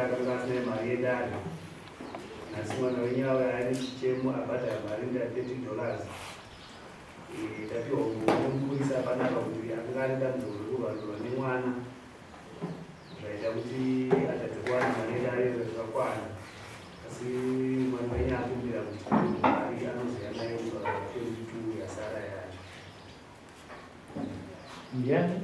akanga asina mari yedare. Nhasi mwana wenyu auya ane chichemo abhadhara mari inoita 30 dollars. Eh, tapiwa nemupurisa panapa kuti akanga ane dambudziko rekurwarirwa nemwana zvaita kuti atadze kuwana mari yedare zvakakwana. Asi mwana wenyu akumbira kuti mari anozoya nayo pa 22 yasara yacho. Ndiani?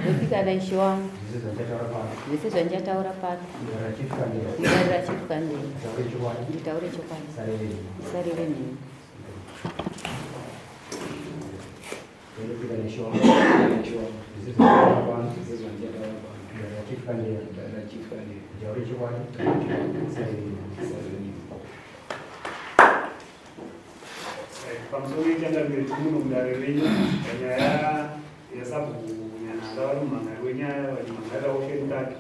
Ndopikana ishe wangu zvese zvandichataura pano mudare rachief Kandeni nditaure chokwadi ndisareve nhema. Pamusoro yechangamire tiri muno mudare renyu panyaya yasabhuku Nyanhanga vari mumhan'ari wenyaya vachimhan'arira Ocean Park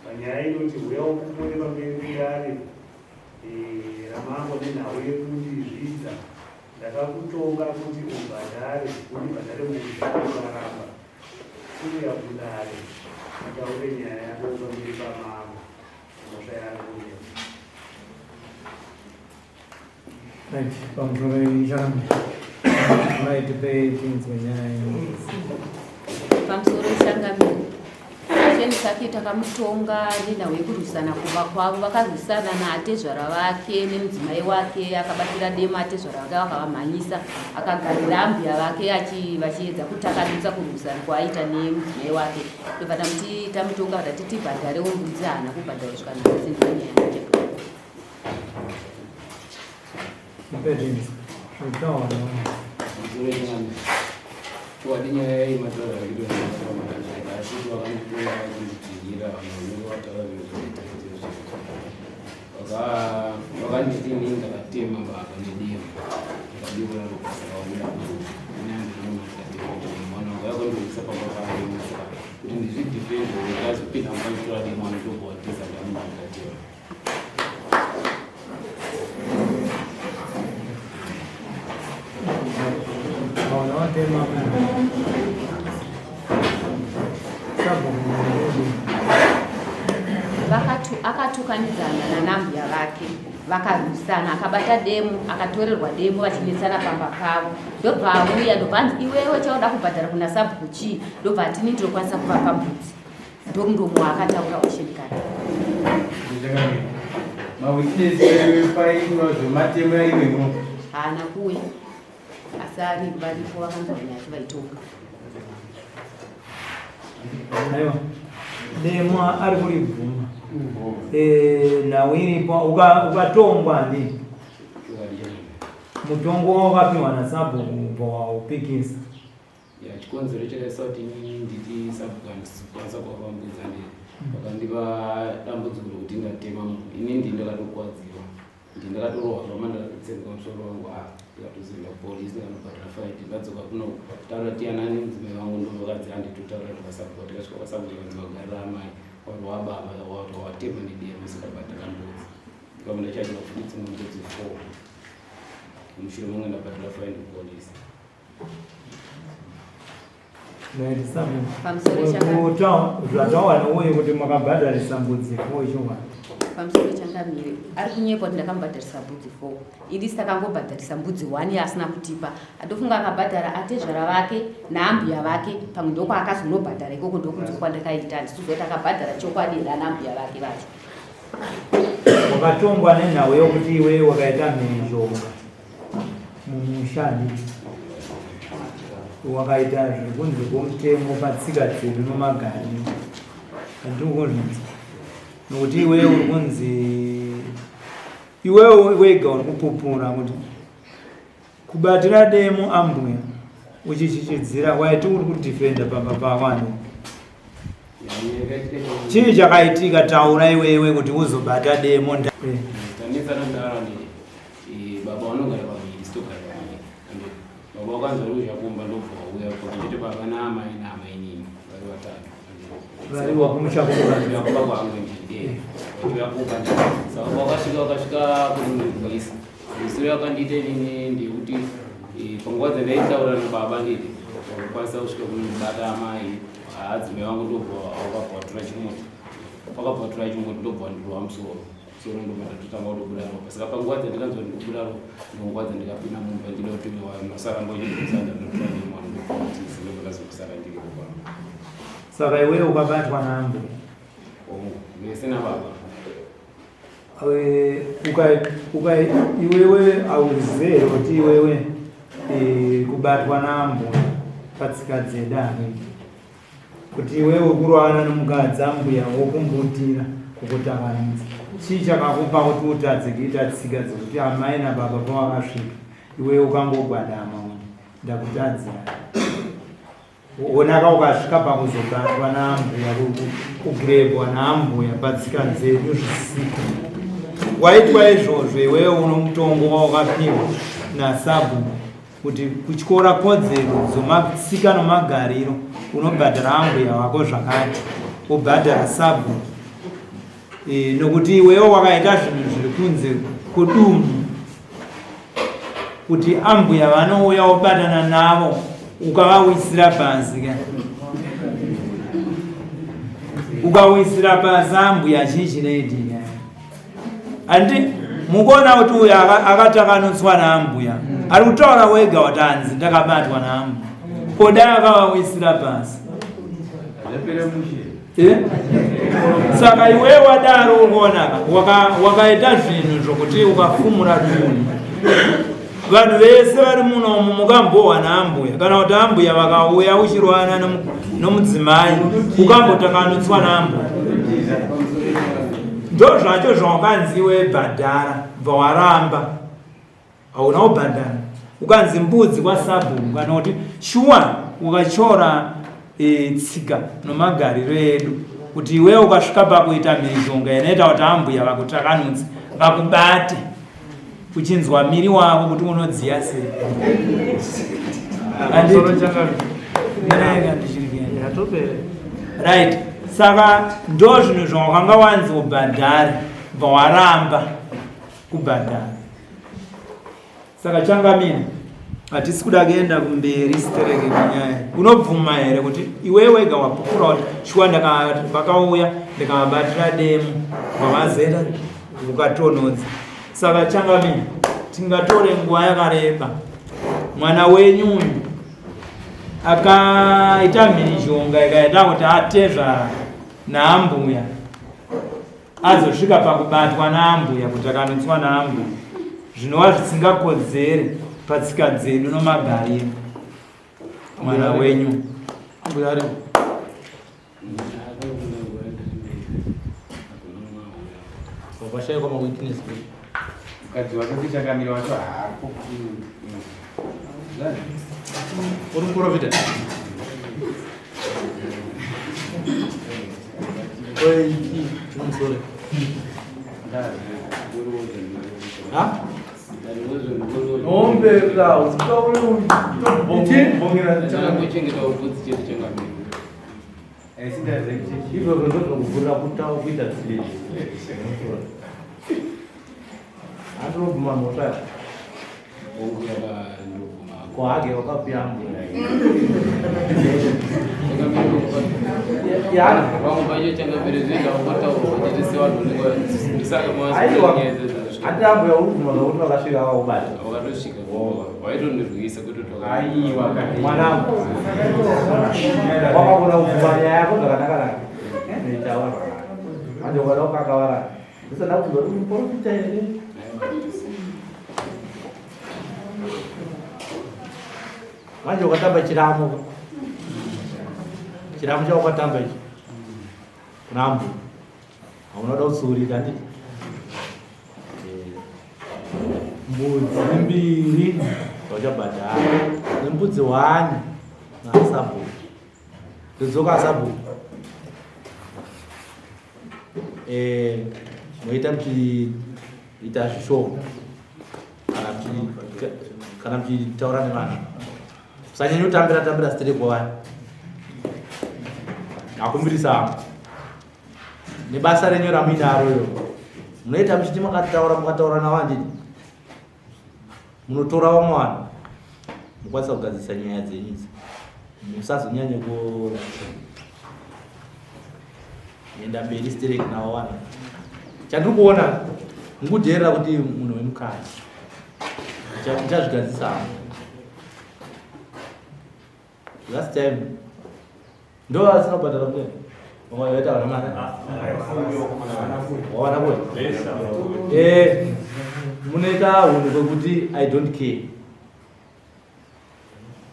panyaya inoti huya upupure pamberi pedare eh, ramambo nenhau yekundizvidza Ndakakutonga kuti ubhadhare, undibhadhare musha ukaramba. Chiuya kudare utaure nyaya yako pamberi pamambo. Mhosva yako iyo. Right, pamusoro changamire. Mai tipei tinzwe nyaya yenyu. Pamusoro changamire. Sheni Saki takamutonga nenhau yekurwisana kuva kwavo. Vakarwisana naatezvara vake nemudzimai wake, akabatira demo atezvara vake vakavamhanyisa, akagarira ambuya vake vachiedza kutakanutsa kurwisana kwaaita nemudzimai wake. Ndobva tamuti tamutonga tati tibhadharewo mbudzi, haana kubhadhara kusvika nhasi. Ndiyo nyaya yacho. Chokwadi nyaya iyi mataura akaitwa nevakamaka asi kuti vakanditonga vachindidzvinyira vanhu vanenge vataura zvinhu zvakaita seizvo. Vakanditi inini ndakatema baba nedemo ndikadiura ropa saka vabuda ndikatema demo mwana wangu vakandiuyisa pamba pangu saka kuti ndizvidefende ndakazopinda mumba ndichitora demo anotobva watiza ndamunhu ndikatema. Akatukanidzana nanambuya vake vakarwisana, akabata demo, akatorerwa demo vachinetsana pamba pavo, ndobva auya ndobva anzi iwewe chauda kubhadhara kuna sabhuku chii, ndobva atini ndinokwanisa kuvapa mbudzi. Ndomuromo waakataura Ocean Kare. Mawitness paitwa zvematemo aivemo. Haana kuuya asi ari varipo vakanzwa nyaya yacho vaitonga. Aiwa. Demo ari kuribvuma. Eh, nhau iripo ukatongwa handii? Mutongo wakapiwa nasabhuku ubva waupikisa. Ya, chikonzero chakaisa kuti inini nditi sabhuku handisi kukwanisa kuvapambudza ndi vakandipa dambudziko rokuti ndatema munhu ini ndi ndakatokwadziwa ndi ndakatorohwa zvama ndakatotsenga musoro wangu a ndikatozoenda kupolisi ndikanobhadhara faiti ndadzoka kuno taura tiyanani mudzimai vangu ndovakadzi handitotaura tikasabhuka tikasvika kwasabhuku zvikanzi vagarira amai warwa baba watema nedemo sikabhadhara mbudzi ndikabva ndachadya futi dzimwe mbudzi four mushure mange ndabhadhara faindi kupolisi Zvatawana uye kuti makabhadharisa mbudzi four ichokwadi. Pamusoro changamire ari kunyepa kuti ndakamubhadharisa mbudzi four ini takangobhadharisa mbudzi one yaasina kutipa adofunga akabhadhara atezvara vake naambuya vake pamwe ndokwaakazonobhadhara ikoko ndokunzwa kwandakaita handisi kuziva kuti akabhadhara chokwadi here anaambuya vake vacho. Wakatongwa nenhau yokuti iwe wakaita mhirizhonga mumusha handiti wakaita zvekunze kwomutemo patsika dzedu nomagariro handiri kuzvinzwa nokuti iwewe uri kunzi iwewe wega uri kupupura kuti kubatira demo ambuya uchichichidzira waiti uri kudhifenda pamba pako ani chii chakaitika taura iwewe kuti uzobata demo Tanetsana ndara ndi baba vanonga Wakanzwa ruzha kumba ndobva wauya kuti baba naamai naamainini vari vatatu. Variwa kumusha kuba kwangu ndiye vakuba. Saka wakasvika wakasvika kunondirwisa. Misoro yakandiita inini ndeyekuti panguva dzandaitaura nababa nditi wakakwanisa kusvika kunondibata amai adzimai vangu ndobva wakabva watora chimuti. Wakabva watora chimuti ndobva wandirova musoro. Musoro ndobva ndatotanga kutobuda ropa. Saka panguva dzandikanzwa ndikubuda ropa ndonguva dzandikapinda mumba ndida kuti vasaramba uchindibvisa ndatotora nemwana ndobva watiza ndobva ndazosara ndiri kumba. Saka iwewe ukabatwa naambuya? Hongu, vese nababa. Uka iwewe auzive kuti iwewe kubatwa naambuya patsika dzedu hanidi kuti iwewe kurowana nomukadzi ambuya wokumbutira kukutavanidza. Chii chakakupa kuti utadze kuita tsika dzekuti amai nababa pawakasvika iwewe ukangogwadama ndakutadzira? Onaka ukasvika pakuzobatwa naambuya, kugirebwa naambuya patsika dzedu zvisiko. Waitwa izvozvo iwewe uno mutongo wawakapiwa nasabhuku kuti kutyora kodzero dzomatsika nomagariro unobhadhara ambuya wako zvakati, wobhadhara sabhuku. Nokuti iwewe wakaita zvinhu zviri kunze kudunhu kuti ambuya vanouya wobatana navo ukavawisira pasi ka ukawisira pasi ambuya chii chinoitika? Andi mukuona kuti uyu akatakanutswa naambuya ari kutaura wega kuti hanzi ndakabatwa naambuya, ko dai akavawisira pasi. Saka iwe wadaro unoonaka wakaita zvinhu zvokuti ukafumura dunhu vanhu vese vari munomu mukambohwa naambuya kana kuti ambuya vakauya uchirwana nomudzimai ukambotakanutswa naambuya, ndo zvacho zvawakanzi iwe bhadhara bva waramba hauna kubhadhara, ukanzi mbudzi kwasabhuku kana kuti shuwa ukachora tsika nomagariro edu kuti iwewe ukasvika pakuita mhirizhonga inoita kuti ambuya vakutakanudze vakubate uchinzwa miri wako kuti unodziya sei. Right, saka ndo zvinhu zvawakanga wanzi ubhadhare bva waramba kubhadhara. Saka changamire, hatisi kuda kuenda kumberi sitereke kunyaya. Unobvuma here kuti iwewe wega wapupura kuti shuwa vakauya ndikavabatira demo vavazera ukatonhodza? Saka changamire, tingatore nguva yakareba. Mwana wenyu uyu akaita mhirizhonga ikaita kuti atezvara naambuya azosvika pakubatwa naambuya kuti akanotswa naambuya, zvinova zvisingakodzere patsika dzedu nomagariro. Mwana wenyu ambuya aripo? Wapashaikwa mawitness. Mukadzi wake kuchakamira wacho haako. Uri muprofita? Chimusore. Ha? Ombera, usitaure utobongera. Kuchengeta ubvudzi chete changamire. Izvozvo ndozvokuvhurira kutaura kuita tsvee. Andinobvuma mhosva yacho. Hongu, yakandobvuma. Kwake wakapiwa mbuya. Vamwe vacho changamire zvinoita kungotaurwa chete sevanhu vanenge ndisaka. Aiwa. Ati ambuya uri kubvuma zvakuti vakasvika vakubata. Vakatosvika vaitondirwisa kuti Aiwa. Mwanangu. Wakagona kubvuma nyaya yako zvakanaka naka. Inoitaura zvakanaka. Manje ukada kukakavara. Ndisada kubvunza kuti muprofita here? Manje ukatamba chiramo. Chiramo chawakatamba ichi. Kuna ambuya. Hauna kuda kutsiurika handiti? Mbudzi mbiri vachabhadhara nembudzi hwani naasabhuku. Ndodzoka asabhuku. Moita muchiita zvishoma kana muchitaura nevanhu. Usanyanya kutambira tambira sterek kwavari. Ndakumbirisa nebasa renyu ramuinaro iro. Munoita muchiti makataura mukataura navo handiti? Munotora vamwe vanhu mukwanisa kugadzirisa nyaya dzenyu idzi. Musazonyanye ku enda mberi sterek navo vanhu. Chandiri kuona mukudheerera kuti munhu wemukadzi. Ndichazvigadzirisa hangu. Last time ndo vasina kubhadhara mbuya vamwe vaita vana mari wawana kuti eh munoita hunhu kwekuti i don't care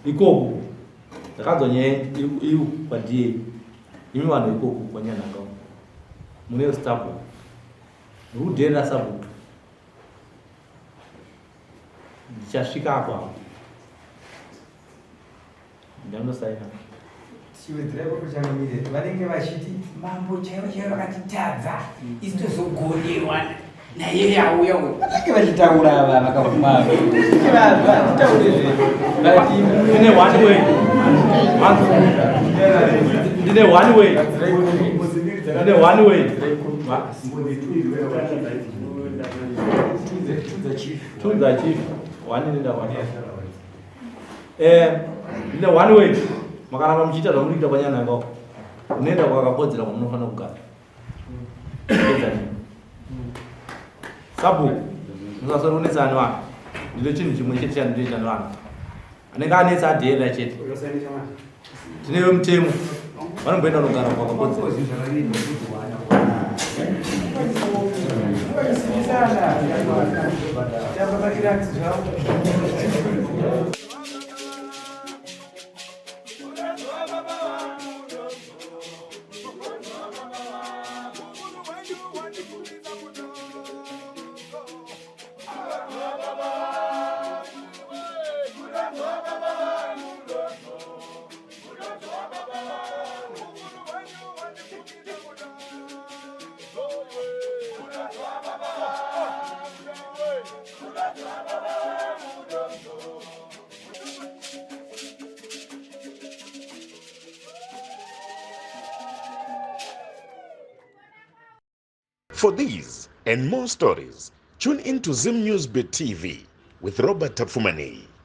ikoko ndakanzwa nyaya iri kwaDA imi vanhu ikoko kwanyanhanga mune sabhuku muri kudheerera sabhuku ndichasvika apo apo ndanosaina tichiwedzera ipapo changamire vanenge vachiti mambo chaivo chaivo vakatitadza isu tozogonerwa naiye auya uyu vanenge vachitaura ava vakaguma titaure zve but ndine one way ndine one way ndine one way Tunza chief. One nenda one. Eh, ndine one way. Makaramba muchiita zvamuri kuita kwanyana ngao. Unoenda kwakakodzera kwamunofanira kugara. Pedza nini. Sabhuku, musasori kunetsa ani vanhu. Ndine chinhu chimwe chete chandinoita nevanhu. Anenge anetsa adheerera chete. Tine vemutemo vanomboenda kunogara kwakakodzera. For these and more stories, tune in to Zim News Bit TV with Robert Tapfumaneyi.